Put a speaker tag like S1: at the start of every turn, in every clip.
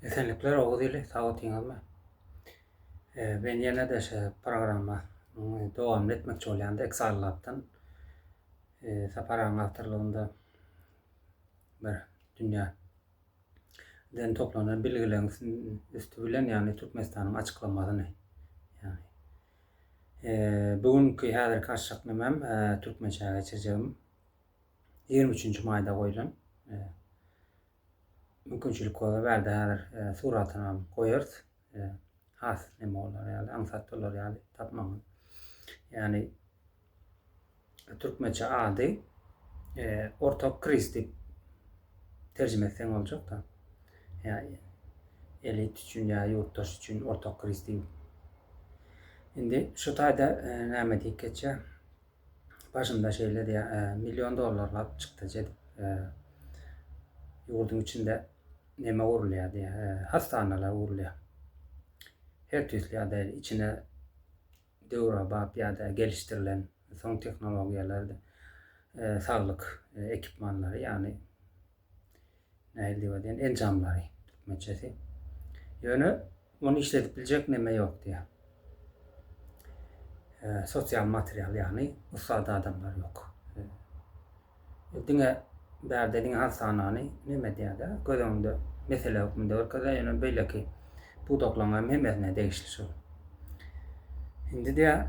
S1: Esenlikler Oguz ili sag otyňyzmy? Men ýene-de şu programma dowamyny etmekçi bolýan Excel Lab'dan. Sapar agaň awtorlygynda bir dünýä den toplanan bilgileriň üsti bilen, ýagny Türkmenistanyň açyklamasyny, ýagny bu günki häzirki açjak nemem türkmençä geçirjegim 23-nji maýda goýlan. Mümkinçilik bolsa bärde häzir suratynam goýarys. Has neme bolar ýaly, aňsat bolar ýaly tapmagyňyz. Ýagny türkmençe ady ortak kriz diýip terjime etseň boljak-da. Ýa elit üçin ýa ýurtdaş üçin ortak kriz diýip. Indi şu taýda näme diýip geçýär? Başynda şeýle diýýär, million dollarlap çykdajy edip, ýurduň içinde neme gurulýar diýýär, hassanalar gurulýar. Her tüýsli ýa-da içine döwrebap ýa-da gelişdirilen soň tehnologiýalar, saglyk ekipmanlary, ýagny nähili diýip aýdaýyn, enjamlary türkmençesi. Ýöne ony işledip biljek neme ýok diýýär. Sosial material, ýagny ussat adamlar ýok. Diňe bärde diňe hasanany neme diýýär-de, göz öňünde mesele hökmünde görkezýär, ýöne beýleki pudaklaryň hem hemmesine degişli şol. Indi diýýär,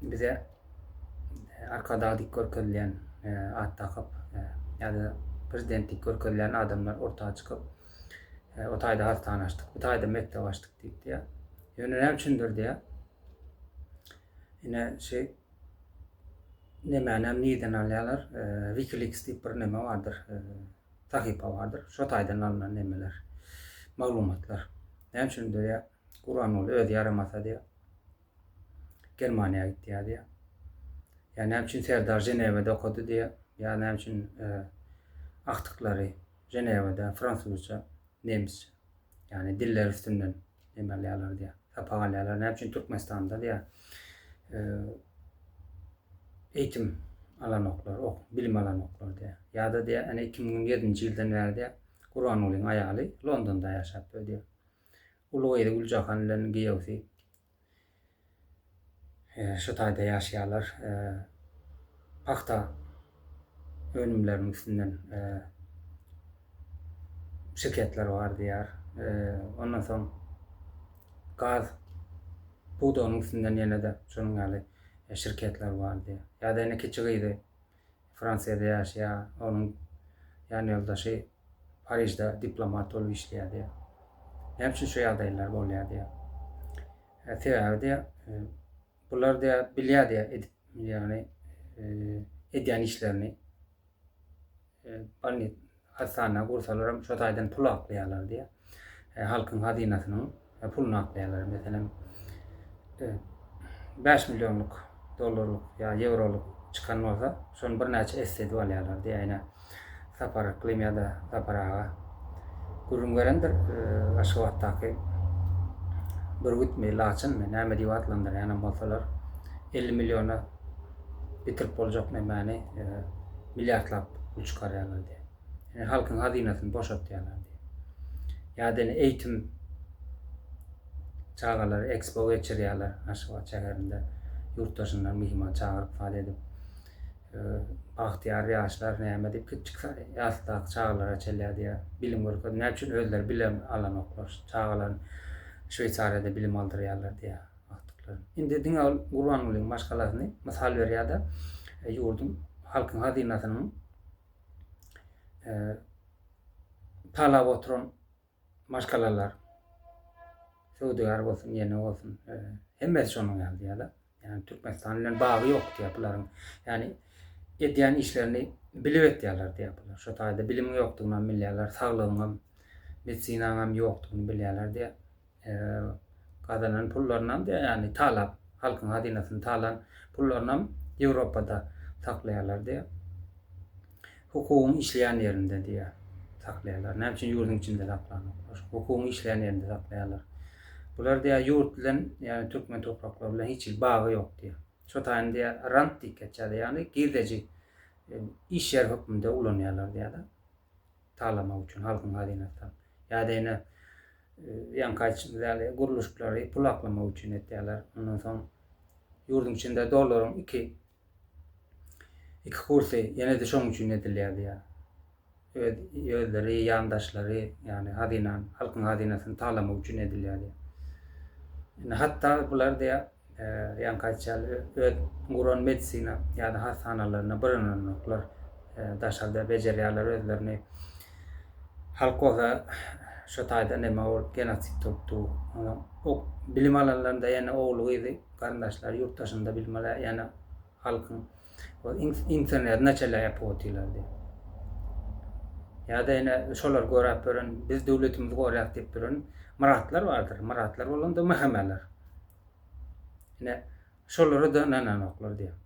S1: bize Arkadag diýip görkezilýän at dakyp ýa-da prezident diýip görkezilýän adamlar orta çykyp o taýda hastana açdyk, bu taýda mekdep açdyk diýip diýýär. Ýöne näme üçindir diýýär. Ine şu nemäni hem nirden alýarlar? WikiLeaks diýip bir neme bardyr, sahypa bardyr. Şo taýdan alnan nemeler, maglumatlar. Näme üçindir diýýär. Gurbanguly özi ýaramasa diýýär. Germaniýa gitýär diýýär. Ýa näme üçin Serdar Ženewada okady diýýär. Ýa näme üçin e, agtyklary Ženewada fransuzça, nemisçe. Ýagny diller üstünden neme alýarlar diýýär. Sapak alýarlar. Näme üçin Türkmenistanda diýýär. E, eğitim alanoklar, ok, bilim alanoklar diýýär. Ýa-da diýýär, ene 2007-nji ýyldan bäri diýýär, Gurbangulyň aýaly Londonda ýaşap diýýär. Uly gyzy Güljahan bilen giýewsi şu taýda ýaşaýarlar. Pagta önümleriniň üstünden şirketler bar diýýär. Ondan soň gaz pudagynyň üstünden ýene-de şonuň ýaly şirketler bar diýýär. Ýa-da ýene kiçi gyzy Fransiýada ýaşaýar, onuň ýanýoldaşy Parižde diplomat bolup işleýär diýýär. Näme üçin şu ýagdaýlar bolýar diýýär. E, sebäbi diýýär, e, bular diýýär, bilýär diýýär, edip, ýagny e, edýän işlerini bolnit hassana gursalar hem şo taýdan pul aklaýarlar diýýär. Halkyň hazynasynyň puluny aklaýarlar. Meselem, 5 millionlyk dollarlyk ýa ýewrolyk çykan bolsa, şony birnäçe esse edip alýarlar diýýär. Ýa Sapar Yklym ýa-da Sapar aga gürrüň berendir. Aşgabatdaky bürgütmi, laçynmy, näme diýip atlandyrýanam bolsalar, 50 milliona bitirip boljak nemäni milliardlap pul çykarýarlar diýýär. Ýani halkyň hazynasyny boşatýarlar diýýär. Ýa-da indi eýitim çagalary ekspo geçirýärler Aşgabat şäherinde ýurt daşyndan myhman çagyryp zat edip bagtyýar ýaşlar näme diýip kiçjik ýaşdaky çagalara çelýär diýýär. Bilim görkez. Näme üçin özleri bilim alanoklar? Çagalaryny Şweýsariýada bilim aldyrýarlar diýýär agtyklary. Indi diňe ol Gurbangulyň maşgalasyny mysal berýär-de, ýurduň halkyň hazynasynyň talap oturan maşgalalar söwdagär bolsun, ýene bolsun, hemmesi şonuň ýaly diýýärler. Ýagny Türkmenistan bilen bagy ýok diýýär bularyň. Ýagny edýän işlerini bilip etýärler diýýär bular. Şo taýda bilimiň ýokdugyny hem bilýärler, saglygyň hem, medisinaň hem ýokdugyny bilýärler diýýär. Gazanan pullarynam diýýär, ýagny talap, halkyň hazynasyny talan pullarynam Ýewropada saklaýarlar diýýär. Hukugyň işleýän ýerinde diýýär, saklaýarlar. Näme üçin ýurduň içinde saklanoklar? Hukugyň işleýän ýerinde saklaýarlar. Bular diýýär, ýurt bilen, ýagny türkmen topraklary bilen hiç hili bagy ýok diýýär. Şo taýyn diýýär, rant diýip geçýär, ýagny girdeji iş ýeri hökmünde ulanýarlar diýýär. Talamak üçin halkyň hazynasyny. Ýa-da ýene ýaňky aýdyşymyz ýaly gurluşyklary pul aklamak üçin etýärler. Ondan soň ýurduň içinde dollaryň iki iki kursy ýene-de şoň üçin edilýär diýýär. Öz özleri, ýandaşlary, ýagny hazynany, halkyň hazynasyny talamak üçin edilýär diýýär. Indi hatda bular diýýär, ýaňky aýtşy ýaly öz guran medisina ýa-da hassanalaryna bir ynananoklar. Daşarda bejerýärler özlerini. Halk bolsa şo taýda neme bolup genosid bolup dur. Bilim alanlarynda ýene ogly-gyzy, garyndaşlary ýurt daşynda bilim alýar, ýene halkyň internetine çenli ýapyp otyrlar diýip. Ýa-da ýene şolar göräp ýören, biz döwletimizi gorýas diýip ýören myratlar bardyr. Myratlar bolanda MHM-ler. Ine, şolara-da ynananoklar diýýär.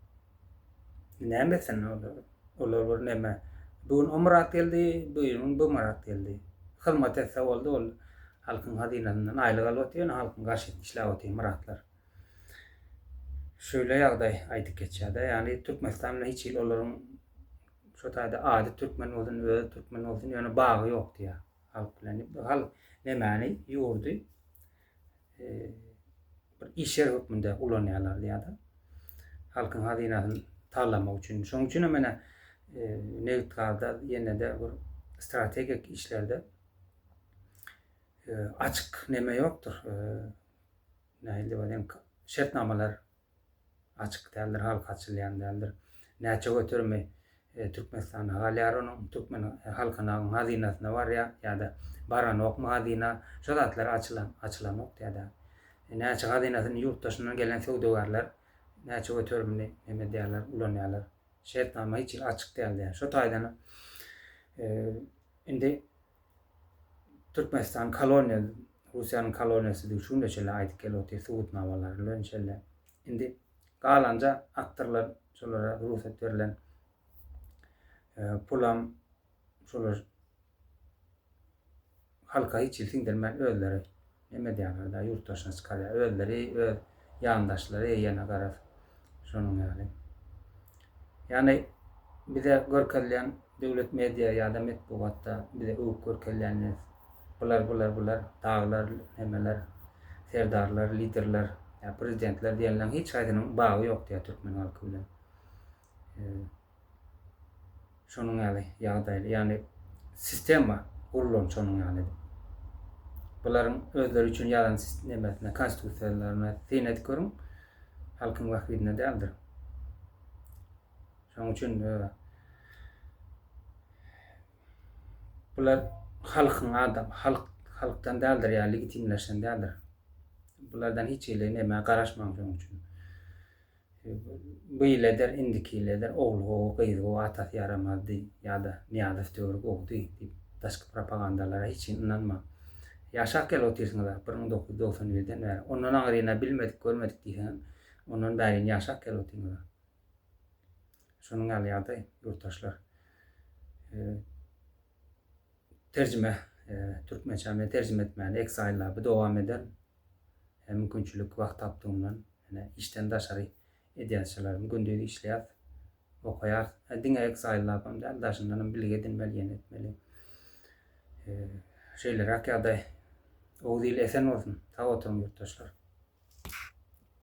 S1: Näme etsin olar? Olar bir näme? Bu gün o myrat geldi, bu gün bu myrat geldi. Hyzmat etse boldy, ol halkyň hazynasyndan aýlyk alyp otyr, ýöne halkyň garşysyna işläp otyr myratlar. Şöyle ýagdaý aýdyp geçýär-de, ýagny Türkmenistan bilen hiç hili olaryň şo taýda ady türkmen bolsun, özi türkmen bolsun, ýöne bagy ýok diýýär halk bilen. Halk nemäni, ýurdy bir iş ýeri hökmünde ulanýarlar diýýär-de. Halkyň hazynasyny talamak üçin. Şonuň üçin hem ene nebit-gazda ýene-de bir strategik işlerde açyk neme ýokdur. Nähili diýip aýdaýyn, şertnamalar açyk däldir, halka açylýan däldir. Näçe göterimi Türkmenistanda galýar onuň, türkmen halkynyň hazynasyna barýar ýa-da baranokmy hazyna, şo zatlar açylan, açylanok ýa-da näçe hazynasyny ýurt daşyndan gelen söwdagärler näçe göterimini neme edýärler, ulanýarlar. Şertnama hiç hili açyk däl diýýär. Şo taýdan indi Türkmenistan koloniýa, Russiýanyň koloniýasydygy şu güne çenli aýdyp gelip otyr subutnamalar bilen şeýle. Indi galanja akdyrylan, şolara rugsat berlen pulam şolar halka hiç hili siňdirmän özleri neme edýärler-de, ýurt daşyna çykarýar. Özleri, öz ýandaşlary ýene garaz şonuň ýaly. Ýagny bize görkezilýän döwlet media ýa-da metbugatda bize öwüp görkezilýän bular bular bular daglar nemeler serdarlar liderler ýa prezidentler diýenleriň hiç haýsynyň bagy ýok diýýär türkmen halky bilen. Şonuň ýaly ýagdaýly, ýagny sistema gurlan şonuň ýaly edip. Bularyň özleri üçin ýazan nemesine, konstitusiýalaryna syn edip görüň, halkyň bähbidine däldir. Şonuň üçin e, bular halkyň adam, halk halkdan däldir, ýa legitimleşen däldir. Bulardan hiç hili nämä garaşmaň şonuň üçin. Bu ýyl eder, indiki ýyl eder, ogly gowy, gyzy gowy, atasy ýaramazdy ýa-da Nyýazow döwri gowudy diýip daşky propagandalara hiç hili ynanmaň. Ýaşap gelip otyrsyňyz-a 1991-den bäri. Ondan aňryna bilmedik, görmedik diýseňem, ondan bärini ýaşap gelip otyrsyňyz-a. Şonuň ýaly ýagdaý, ýurtdaşlar. Terjime, türkmençä men terjime etmäni Exile-da dowam ederin. Mümkinçilik, wagt tapdygymdan, ýöne işden daşary edýänçilerim gündiz işleýäs, okaýarys. Diňe Exile-lapam däl, daşyndanam bilgi edinmeli, ýene etmeli. Şeýleräk ýagdaý. Oguz ili esen bolsun. Sag oturyň ýurtdaşlar.